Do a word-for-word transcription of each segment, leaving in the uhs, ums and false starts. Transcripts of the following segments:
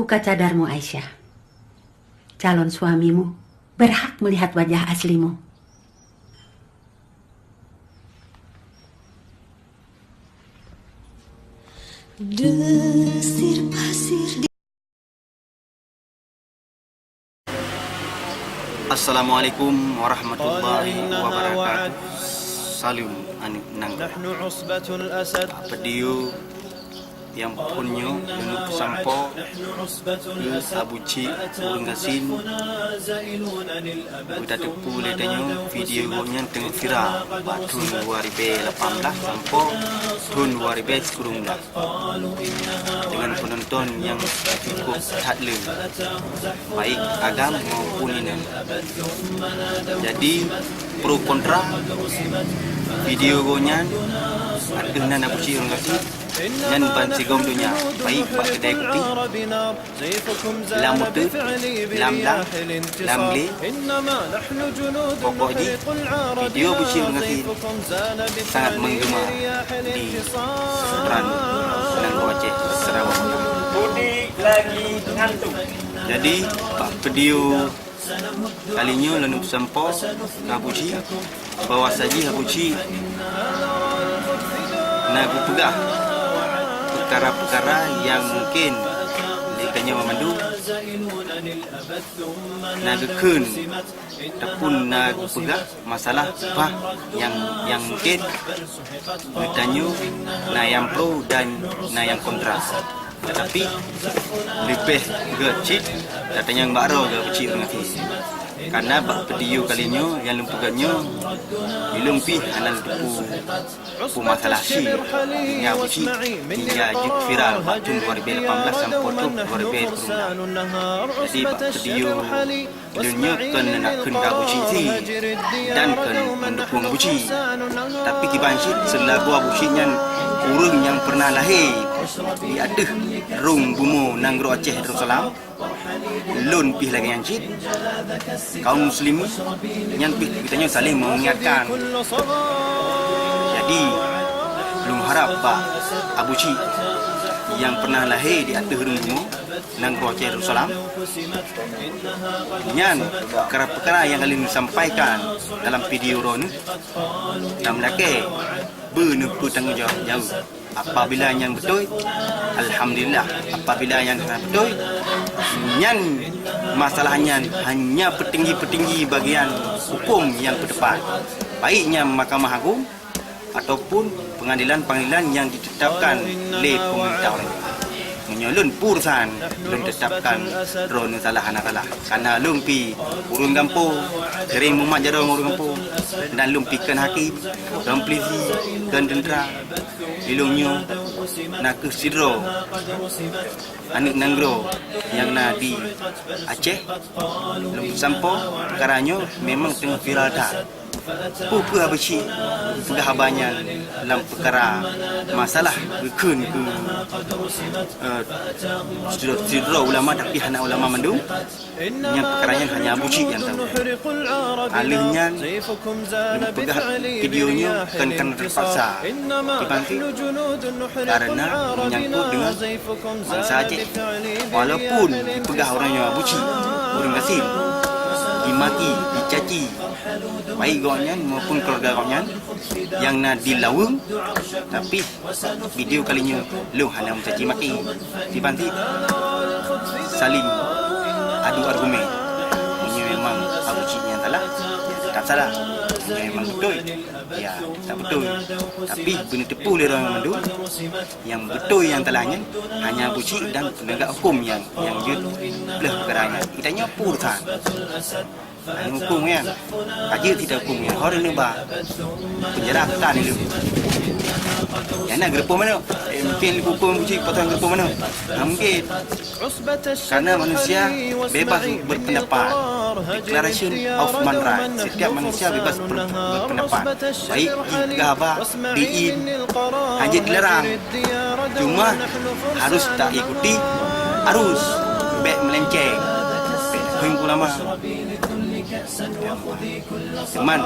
Buka cadarmu, Aisyah. Calon suamimu berhak melihat wajah aslimu. Desir pasir di Assalamualaikum warahmatullahi wabarakatuh. Salam aneuk nanggroe. Video nyang phôn nyoe lôn peusampoe keu Abu Cik ureueng gasien. Beutateupeue lé tanyoe, video gobnyan teungoh viral bak thôn dua ribèe lapan blah sampoe thôn dua ribèe sikureueng blah. Dengan penonton nyang cukup that le, baik agam maupun inong. Jadi, pro kontra video gobnyan ateueh nan Abu Cik ureueng gasien nyan ban sigom donya, baik bak keudè kupi, lam moto, lam blang, lam glé. Pokok jih, video Abu Cik ureueng gasien sangat menggema di seputaran nanggroe Aceh, Sarawak. Jadi, bak video kali nyoe lôn peusampoe keu Abu Cik bahwa saji Abu Cik na geupeugah peukara-peukara nyang mungken lé tanyoe mandum na geukheun ataupun na geupeugah masalah bah nyang, nyang mungken geutanyoe na nyang pro dan na nyang kontra. Tapi leubeh gét cit tatanyong bak droe geuh Abu Cik ureueng gasien. Karena bak video kali nyoe nyang lôn peugah nyoe, ulôn pih hana lôn teupeu peue masalah cit nyang Abu Cik hingga jeuet viral bak thôn dua ribèe lapan blah sampoe trok dua ribèe dua puluh. Jadi bak video Lôn nyoe kon neunakheun keu Abu Cik cit dan kon meudukong Abu Cik. Tapi kiban cit seulagu Abu Cik nyan ureueng nyang peureunah lahé di ateueh rhueng bumoe nanggroe Aceh Darussalam, lôn pih lagèe nyan cit. Kaum muslimin nyan pih geutanyoe saléng mengingatkan. Jadi, lôn harab bak Abu Cik nyang peureunah lahé di ateueh rhueng bumoe nanggroe Aceh Darussalam. Nyan peukara-peukara nyang ka lheueh neusampaikan dalam video droeneuh. Tameulakèe beuneuk peutanggong jaweueb. Apabila nyan beutôi, alhamdulillah. Apabila nyan hana beutôi, nyan masalah nyan hanya peutinggi-peutinggi bagian huköm nyang peuteupat, baik nyan Mahkamah Agong ataupun pengadilan-pengadilan nyang ditetapkan lé pemerintah. Meunyoe lôn peue urusan, lôn tetapkan droeneuh salah hana salah. Karena lôn pih ureueng gampông, sering mumat jaroe ngon ureueng gampông, dan lôn pih kon hakim, kon polisi, kon teuntara. Di lôn nyoe nakeuh sidroe aneuk nanggroe nyang na di Aceh. Lôn peusampoe peukara nyoe memang teungoh viral that. Peu kheueh Abu Cik peugah haba nyan lam peukara masalah geukheun keu, eh, sidroe, sidroe ulama tapi hana ulama mandum? Nyan peukara nyan hanya Abu Cik nyang tahu. Aleuh nyan, lôn peugah video nyoe kon karena teupaksa. Kiban cit? Karena menyangkut dengan bansa Aceh. Walaupun dipeugah ureueng nyoe Abu Cik, ureueng gasien, dimaki, dicaci, baik gobnyan maupun keluarga gobnyan nyang na di Laweueng, tapi video kali nyoe lôn hana meucaci maki. Kiban cit? Saling adu argumen. Meunyoe memang Abu Cik nyang salah, tak salah. Meunyoe memang beutôi, ya, tak beutôi. Tapi beuneuteupeue lé droe mandum, nyang beutôi nyang salah nyan hanya Abu Cik dan peunegak huköm nyang, nyang jeuet peuleueh peukara nyan. Geutanyoe peue urusan? Hana huköm nyan. Ka jeuet kita huköm nyan. Ho neuba penjara tan ileueng. Nyang na geureupoh manok. Eh, mungkin huköm Abu Cik potong geureupoh manok. Hana mungkin. Karena manusia bebas berpendapat. Declaration of Human Rights. Setiap manusia bebas ber-, berpendapat. Baik di gaba, di in, hana dilarang. Cuma harus taikuti arus, bèk meulenceng. Bèk takheun ulama. Cuman,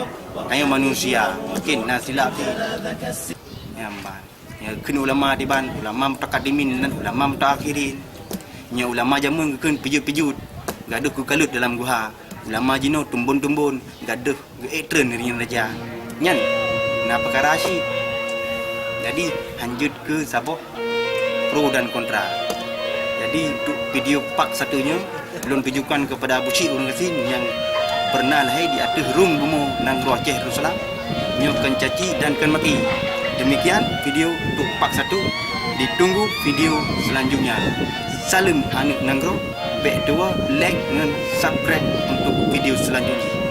tanyoe manusia, mungkin na silap cit. Nyan ban. Nyang kheun ulama diban, ulama mutaqaddimin dan ulama mutaakhirin. Nyoe ulama jameun geukheun pijut-pijut, gadôh geukalot dalam guha. Ulama jinoe tumbon-tumbon, gadôh geuék treun rinyeun raja. Nyan na peukara cit. Jadi, hanjeuet keu saboh pro dan kontra. Jadi, untuk video part satu nyoe, lôn tujukan kepada Abusyik ureuëng gasien nyang pernah lahé di ateueh rhueng bumoe nanggroe Aceh Darussalam. Nyoe kon caci dan kon maki. Demikian video untuk part satu. Ditunggu video selanjutnya. Saleuem aneuk nanggroe, bék tuwoe like ngon subscribe untuk video selanjutnya.